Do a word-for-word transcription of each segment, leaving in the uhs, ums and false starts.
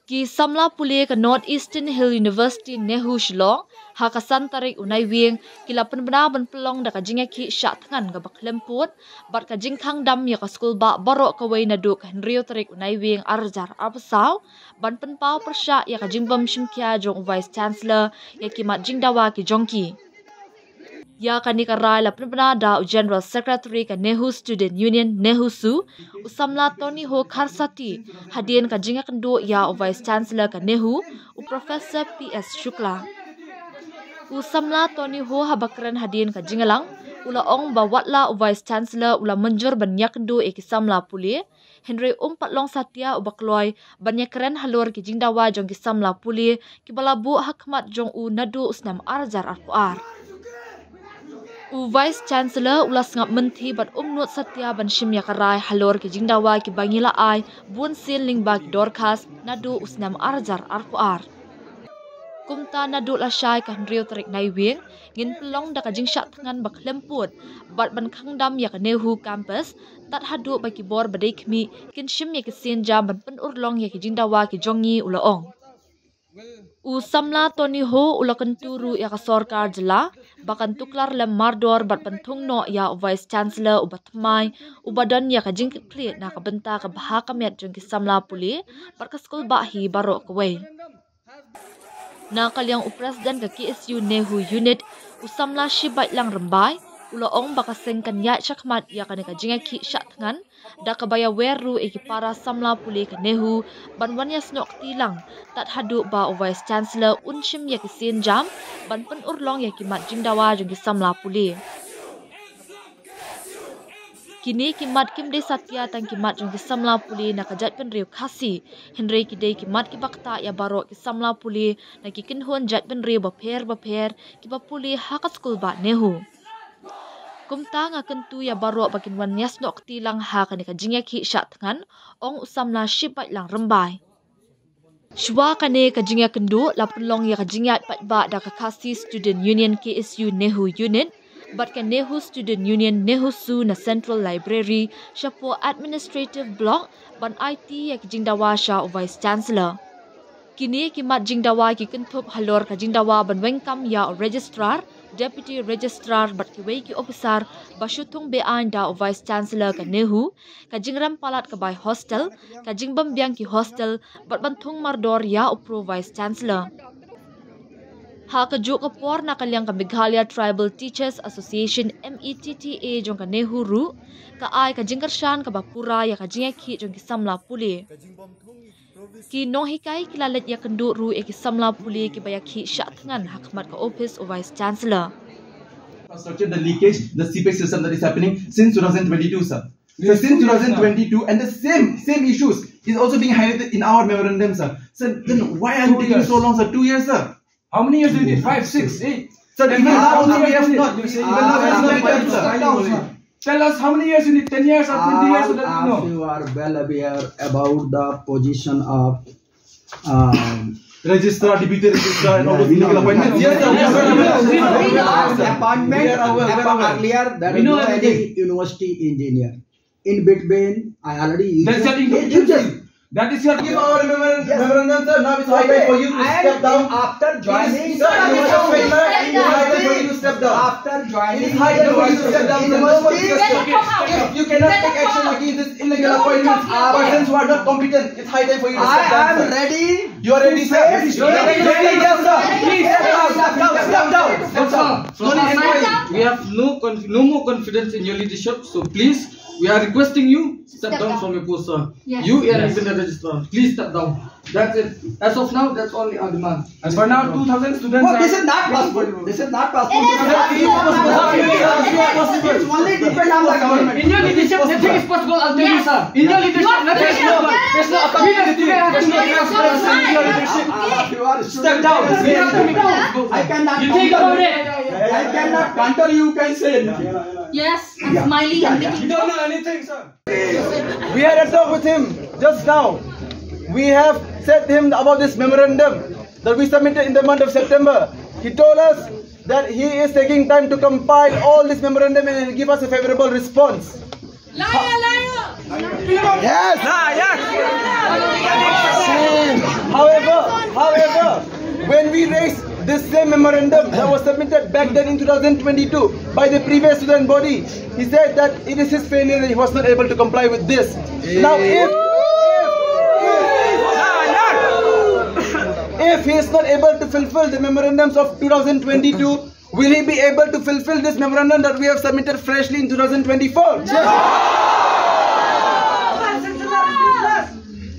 Ki samla pule ka North Eastern Hill University NEHU Shillong, ha ka san tarik u Naiwieng, ki la pynbna ban pynlong da ka jingïakhih shah thngan kaba khlem pud bad ka jingkhang dam ïa ka skulbah baroh kawei naduh ka hynriew tarik u Naiwieng arhajar arphew saw, ban pynpaw pyrshah ïa ka jingbym shim khia jong u Vice Chancellor ïa ki mat jingdawa ki jong ki. Ïa kane ka rai la pynbna da u General Secretary ka NEHU Student Union, NEHUSU, u samla Tony Ho Kharsati, hadien ka jingïakynduh ïa u Vice Chancellor ka NEHU, u Professor P S Shukla. U samla Tony Ho, haba kren hadien ka jingïalang, u la ong ba watla u Vice Chancellor u la mynjur ban ïakynduh ïa ki samla pule, hynrei um pat long satia uba kloi ban ïakren halor ki jingdawa jong ki samla pule kiba la buh ha khmat jong u naduh u snem arhajar arphew ar. U Vice Chancellor u la sngap mynthi bad um nud satia ban shim ïa ka rai halor ki jingdawa kiba ngi la ai bun sien lyngba ki dorkhas naduh u snem arhajar arphew ar. Kumta naduh lashai ka hynriew tarik Naiwieng, ngin pynlong da ka jingshah thngan ba khlem pud bad ban khang dam ïa ka NEHU campus, tad haduh ba ki bor ba dei khmih kin shim ïa ki sienjam ban pynurlong ïa ki jingdawa ki jong ngi, u la ong. U samla Tony Ho u la kyntu ruh ïa ka sorkar jylla ba kan tuklar lem mardor bad ban thung noh ïa u Vice Chancellor uba thymmai, uba don ïa ka jingkitkhlieh na ka bynta ka bha ka miat jong ki samla pule bad ka skulbah hi baroh kawei. Na ka liang u President ka KSU NEHU Unit, u samla Shibaitlang Rymbai, u la ong ba ka seng kan ïaid shakhmat ïa kane ka jingïakhih shah thngan da kaba ïawer ruh ïa ki para samla pule ka NEHU ban wan ïasnoh kti lang tad haduh ba u Vice Chancellor un shim ïa ki sienjam ban pynurlong ïa ki mat jingdawa jong ki samla pule. Kine ki mat kim dei satia tang ki mat jong ki samla pule na ka jaitbynriew Khasi, hynrei ki dei ki mat kiba ktah ïa baroh ki samla pule na ki kynhun jaitbynriew bapher bapher kiba pule ha ka skulbah NEHU. Kumta nga kyntu ïa baroh ba kin wan ïasnoh kti lang ha kane ka jingïakhih shah thngan, ong u samla Shibaitlang Rymbai. Shuwa kane ka jingïakynduh la pynlong ïa ka jingïaid paidbah da ka Khasi Student Union KSU NEHU Unit bad ka NEHU Student Union NEHUSU na Central Library shapoh Administrative Block ban aiti ïa ki jingdawa sha u Vice Chancellor. Kine ki mat jingdawa ki kynthup halor ka jingdawa ban weng kam ïa u Registrar, Deputy Registrar bad kiwei ki ophisar ba shu thung beaiñ da u Vice Chancellor ka NEHU, ka jingrem palat ka bai hostel, ka jingbym biang ki hostel bad ban thung mardor ïa u Pro Vice Chancellor. Ha kajuh ka por, na ka liang ka Meghalaya Tribal Teachers Association, METTA, jong ka NEHU ruh ka ai ka jingkyrshan kaba pura ïa ka jingïakhih jong ki samla pule. Ki nonghikai ki la leit ïakynduh ruh ïa ki samla pule kiba ïakhih shah thngan ha khmat ka ophis u Vice Chancellor. Infrastructure, the leakage, the seepage system that is happening since two thousand twenty-two, sir. So since two thousand twenty-two, and the same same issues is also being highlighted in our memorandum, sir. So then why are you taking so long, sir? Two years, sir. How many years do you need? Five, six, eight. Sir, even now also we have not. You say even now we have not. Tell us how many years you need, ten years or twenty years, so that we know. You are well aware about the position of um, Registrar, Deputy Registrar, and all those legal appointments. Yes, sir. We are aware. Appointment, appointment earlier, there is no any university engineer. In between, I already used. That's your interpretation. That is your. Give our memorandum, sir. Now it's high time for you to step down. After joining, sir, you must step down. After joining, it is high time for you to step down. If you cannot take action against this illegal appointments, persons who are not competent, it's high time for you to step down, sir. I am ready. You are ready, sir. You are ready, sir. Yes, sir. Please step down. Step down. Step down. From our side, we have no conf- no more confidence in your leadership. So please, we are requesting you step down from your post, sir. You and even the registrar, please step down. That's it. As of now, that's only our demand. As for now, two thousand students. No, this is not possible. This is not possible. It is possible. It's only depend on the government. In your leadership, nothing is possible. I'll tell you, sir. In your leadership, nothing is possible. There's no accountability. There's no transparency in your leadership. You are step down. I cannot. You think about it. I cannot counter you can say anything. Yes, I'm smiling. You don't know anything, sir. We had a talk with him just now. We have said to him about this memorandum that we submitted in the month of September. He told us that he is taking time to compile all this memorandum and he'll give us a favorable response. Yes. However, however, when we raised this same memorandum that was submitted back then in two thousand twenty-two by the previous student body, he said that it is his failure that he was not able to comply with this. Now, if if he is not able to fulfill the memorandums of two thousand twenty-two, will he be able to fulfill this memorandum that we have submitted freshly in two thousand twenty-four?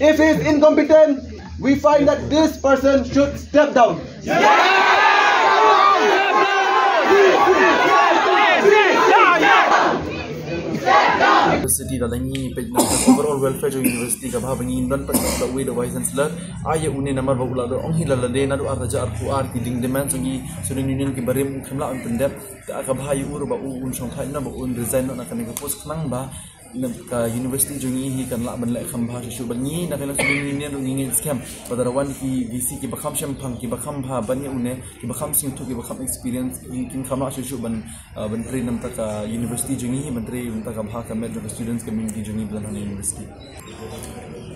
If he is incompetent, we find that this person should step down. University, da la ngi peit na overall welfare jong university, ka bha ba ngi don pat da uwei da vice chancellor. Ai ïa une namar ba u la da ong hi la lade naduh ar hajar arphew ar, ki ding demand jong ngi student union ki barim, u khlem lah ban pyndep. Te ka bha ïa u ruh ba u un shongthait noh, ba un resign noh na kane ka post, khnang ba na ka university jong ngi hi kan lah ban leh kham bha shuh shuh. Bad ngi na ka student union ruh ngi ngeit skhem ba da la wan ki VC kiba kham shemphang, kiba kham bha ban ïa une, kiba kham sngewthuh, kiba kham experience, kin, kin kham lah shuh shuh ban, ah, ban trei na ka bynta ka university jong ngi, ban trei na ka bynta ka bha ka met jong ka students community jong ngi ba don ha university.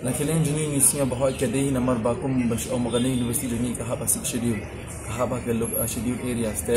Na ka liang jong ngi, ngi sngew ba hooid ka dei hi namar ba kum ban shu ong ba kane university jong ngi ka hap ha Sixth Schedule, ka hap ha ka lo-, ah, scheduled areas. Te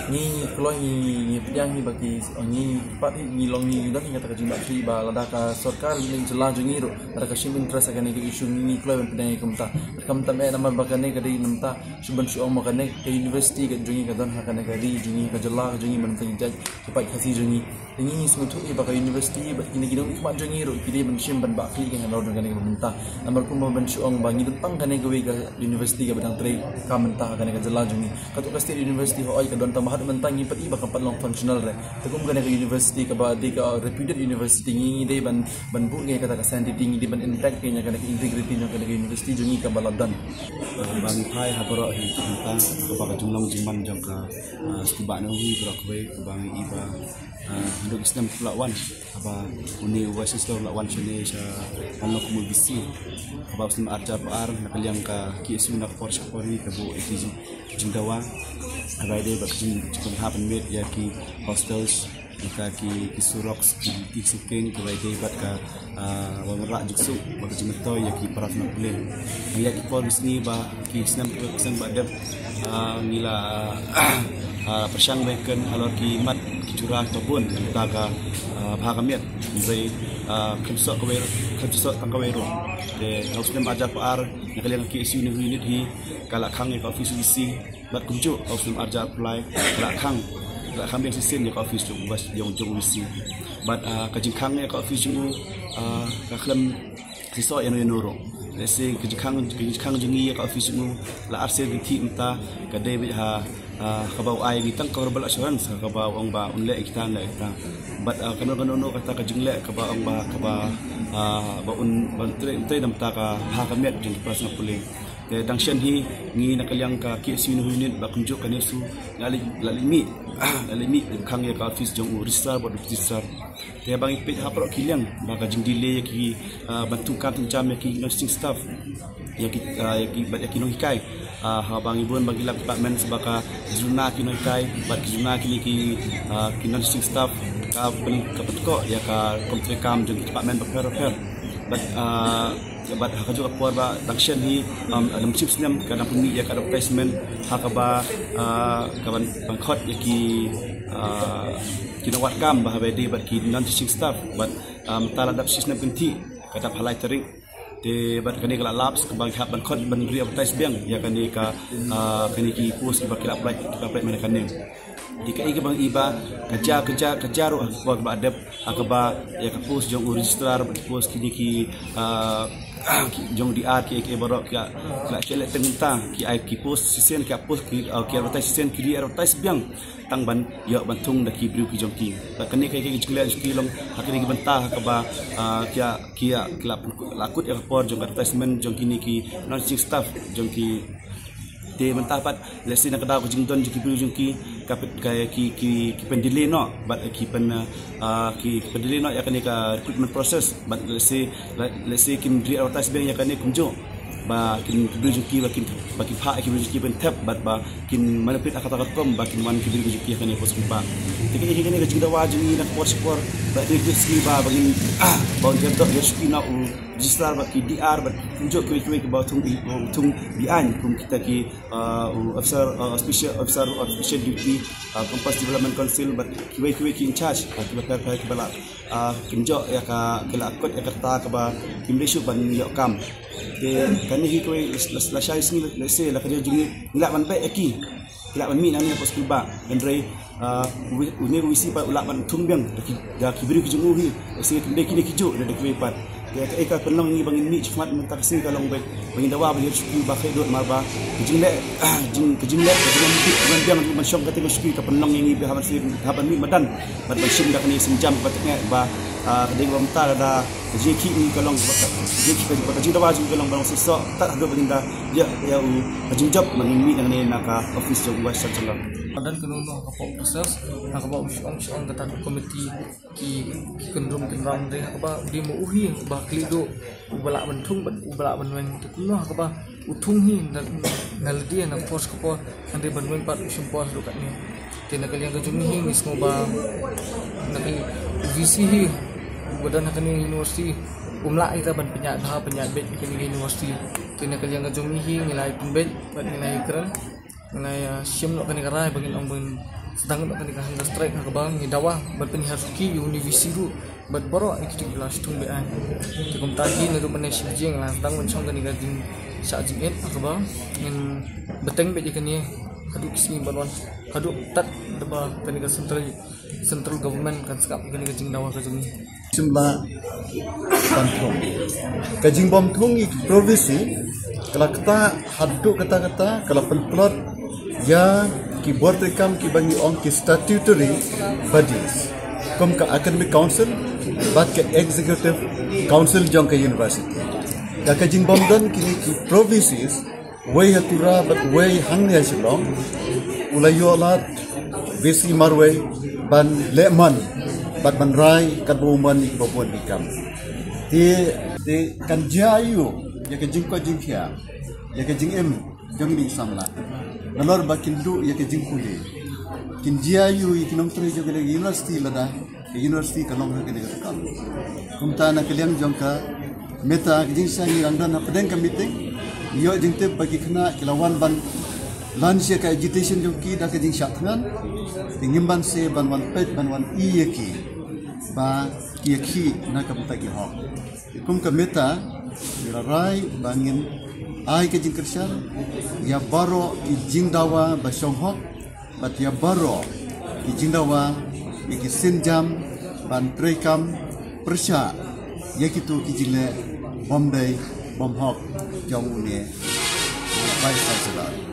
ngi, ngi kloi, ngi, ngi pdiang hi ba ki, ngi, ngi pat hi, ngi long, ngi don hi kata ka jingmut hi ba lada ka sorkar jylla jong ngi ruh lada ka shim interest ha kane ka issue, ngi, ngi kloi ban pdiang hi kumta. Khamtam eh namar ba kane ka dei namar shu ban shu ong ba kane ka university ka jong ngi ka don ha kane ka ri jong ngi, ka jylla ka jong ngi, ban tang jait ki paid Khasi jong ngi. Te ngi sngewthuh ïa ba ka university bad kine ki nongmihkhmat jong ngi ruh ki dei ban shim ban bah khlieh halor jong kane ka bynta. Namar kumba ban shu ong ba ngi don tang kane kawei ka university kaba dang trei kam mynta ha kane ka jylla jong ngi. Kato ka state university hooid ka don tang, bad mynta ngi pat i ba kam pat long functional re. Te kum kane ka university kaba dei ka reputed university, ngi, ngi dei ban, ban buh ïa kata ka sanctity, ngi dei ban intact ïa kane ka integrity jong kane ka university jong ngi kaba la don. Ba ngi phai ha baroh hi mynta kaba ka jinglong jingman jong ka, ah, sku ba nong hi baroh kawei kaba ngi i ba, ah, haduh ki snem ki la wan, haba une u vice chancellor la wan shane sha ban long kum u VC. Haba u snem arhajar arphew ar na ka liang ka KSU na ka por sha ka por hi ka buh ïa ki jing, jingdawa. Haba ïadei bad ka jing, jingpynhap pynmiet ïa ki hostels, ïa ka ki, ki surok, ki, ki sngewkheiñ, kaba ïadei bad ka, ah, wanrah jingksuid bad ka jingmyntoi ïa ki para tnat pule. Ïa ki por ki sngi ba ki snem, ki snem ba dep, ah, ngi la, ah, pyrshang beiñ halor ki mat ki jura kiba bun na ka bynta ka, ah, bha ka miet. Hynrei, ah, khlem soh kawei, khlem soh tang kawei ruh. Te ha u snem arhajar arphew ar na ka liang ka KSU New Unit hi ka la khang ïa ka office VC. Bad kumjuh ha u snem arhajar arphew lai ka la khang, ka la khang biang shisien ïa ka office jong u vice, jong, jong u VC. Bad, ah, ka jingkhang ïa ka office jong u, ah, ka khlem shisha ïano ïano ruh. Lehse ka jingkhang, ka jingkhang jong ngi ïa ka office jong u la arsien kynthih mynta, ka dei beit ha, ah, kaba u ai ngi tang ka verbal assurance, kaba u ong ba un leh ïa kita, un leh ïa kita. Bad, ah, kano kano kata ka jingleh kaba ong ba, kaba, ah, ba un, ba un trei, un trei na ka bynta ka bha ka miet jong ki para tnat pule. Te dang shen hi ngi na ka liang ka KSU New Unit ba kumjuh ka NESU la leit, la leit mih, la leit mih khang ïa ka office jong u registrar bad u deputy registrar. Te ba ngi peit ha baroh ki liang ba ka jingdelay ïa ki, ah, ban thungkam thungjam ïa ki non-teaching staff, ïa ki, ah, ïa ki, bad ïa ki nonghikai. Ah, haba ngi bun ba ngi lap department ba ka jruna ki nonghikai bad ki jruna kine ki, ah, ki non-teaching staff, ka pyn, ka pynkoh ïa ka kam treikam jong ki department bapher bapher. Bad, ah, bad ha kajuh ka por ba dang shen hi, um, ha u mynsiem snem ka dang pynmih ïa ka advertisement ha kaba, ah, ka ban, ban khot ïa ki, ah, ki nongwad kam ba ha ba ïadei bad ki non-teaching staff. Bad, ah, mynta la dap shi snem kynthih, ka dap ha lai tarik. Te bad kane ka la lapse, kaba ngi hap ban khot ban re-advertise biang ïa kane ka, ah, kane ki post kiba ki la apply, ki la apply mynne kane. Te kaei kaba ngi i ba ka jia, ka jia, ka jia ruh ha ka por ba dep, ha kaba ïa ka post jong u registrar bad ki post kine ki, ah, ki jong u DR ki, ki baroh ki la, ki la shu leh teng mynta, ki ai ki post shisien, ki ai post ki, ah, ki advertise shisien, ki re-advertise biang tang ban ïoh ban thung da ki briew ki jong ki. Bad kane ka, ka jingleh jong ki long ha kine ki bynta ha kaba, ah, ki ïa, ki ïa, ki la, la kut ïa ka por jong ka advertisement jong kine ki non-teaching staff jong ki. Te mynta pat lehse na ka daw ka jingdon jong ki briew jong ki, ka pyn, ka, ki, ki, ki pyndelay noh bad ki pyn, ah, ki, ki pyndelay noh ïa kane ka recruitment process. Bad lehse, lehse kim re-advertise biang ïa kane kumjuh. ba kin ki briew jong ki ba kin, ba kin phah ki briew jong ki ban thep bad ba kin mane peit ha kata ka rukom ba kin wan ki briew jong ki ha kane ka por sngewbha. Te kane hi kane ka jingdawa jong ngi na ka por sha ka por ba kin ïoh sngewbha ba ngin, ah, ba ngin ïoh sngewbha na u registrar bad ki D R bad kumjuh kiwei kiwei kiba thung i, thung beaiñ kum kita ki, ah, u officer, ah, special officer, ah, special duty, ah, Campus Development Council bad kiwei kiwei ki in charge, ah, kiba pher pher kiba la, ah, kynjoh ïa ka, ki la kot ïa kata kaba kim dei shuh ban ïoh kam. Te kane hi kawei la, la, la shai sngi la, la se la ka jong ngi, ngi lah ban beh ïa ki. Ki lah ban mih nangne ha por sngewbha. Hynrei, ah, u, une u V C pat u lah ban thung biang da ki, da ki briew ki jong u hi. Te sngi kim dei kine ki juh da kiwei pat. Te kaei ka pynlong ngi ba ngin mih shakhmat mynta ka sngi ka long ba, ba ngin dawa ba ngin shu ba khleh dud mar ba ka jingleh, jing, ka jingleh ka jingleh biang ban shong kata ka shuki ka pynlong ïa ngi ba haba shu, haba mih madan bad ban shim da kane ka sienjam ba tngeh ba, ah, ka dei ba mynta da ka jingkhih ngi ka long ba ka, jingkhih ka, ba ka jingdawa jong ngi ka long ba long shisha tad haduh ba ngin da ïa, ïa u ka jingjop ba ngin mih nangne na ka office jong u Vice Chancellor. Madan kano kano ha ka pop process ha kaba u shong shong kata ka komiti ki, ki kynrum kynram de ha kaba u dei ma u hi ba khleh dud uba lah ban thung bad uba lah ban weng te kumno ha kaba u thung hi na, na lade na ka por sha ka por hynrei ban weng pat u shim por haduh katne. Te na ka liang ka jong ngi hi ngi sngew ba na ka V C hi uba don ha kane ka university um lah ïa ka ban pynïaid bha pynïaid beit ïa kane ka university. Te na ka liang ka jong ngi hi ngi la ïa pynbeit bad ngi la ïa kren. Ngi la ïa shim noh kane ka rai ba ngin ong ba ngin sdang noh kane ka hunger strike ha kaba ngi dawa ban pynhiar shuki ïa une u V C ruh bad baroh ïa kito kiba la shu thung beaiñ. Te kumta hi naduh mynne shi baje ngi la sdang ban shong kane ka jingshah jingit ha kaba ngin bteng beit ïa kane haduh ki sngi ban wan haduh tad da ba kane ka central, central government kan sngap ïa kane ka jingdawa ka jong ngi. Shim la ban thung. Ka jingbym thung ïa ki provisee ka la ktah haduh katta katta ka la pynplot ïa ki bor treikam kiba ngi ong ki statutory bodies kum ka Academic Council bad ka Executive Council jong ka university. Da ka jingbym don kine ki provisees, wei ha Tura bad wei hangne ha Shillong u la ïoh lad V C marwei ban leh mon bad ban rai katba u mon ïa kiba bun ki kam. Te, te kan jia aiu ïa ka jingkoit jingkhiah, ïa ka jingim jong ngi ki samla nalor ba kin duh ïa ka jingpule? Kin jia aiu ïa ki nongtrei jong ka university lada ka university ka long ha kane ka rukom? Kumta na ka liang jong ka Meta ka jingshah ngi dang don hapdeng ka meeting, ngi ïoh jingtip ba ki khynnah ki la wan ban launch ïa ka agitation jong ki da ka jingshah thngan. Te ngim banse ban wan peit ban wan ïa ki ba ki ïakhih na ka bynta ki hok. Kum ka Meta ngi la rai ba ngin ai ka jingkyrshan ïa baroh ki jingdawa ba shong hok bad ïa baroh ki jingdawa ïa ki sienjam ban treikam pyrshah ïa kito ki jingleh bym dei bym hok jong une u Vice Chancellor.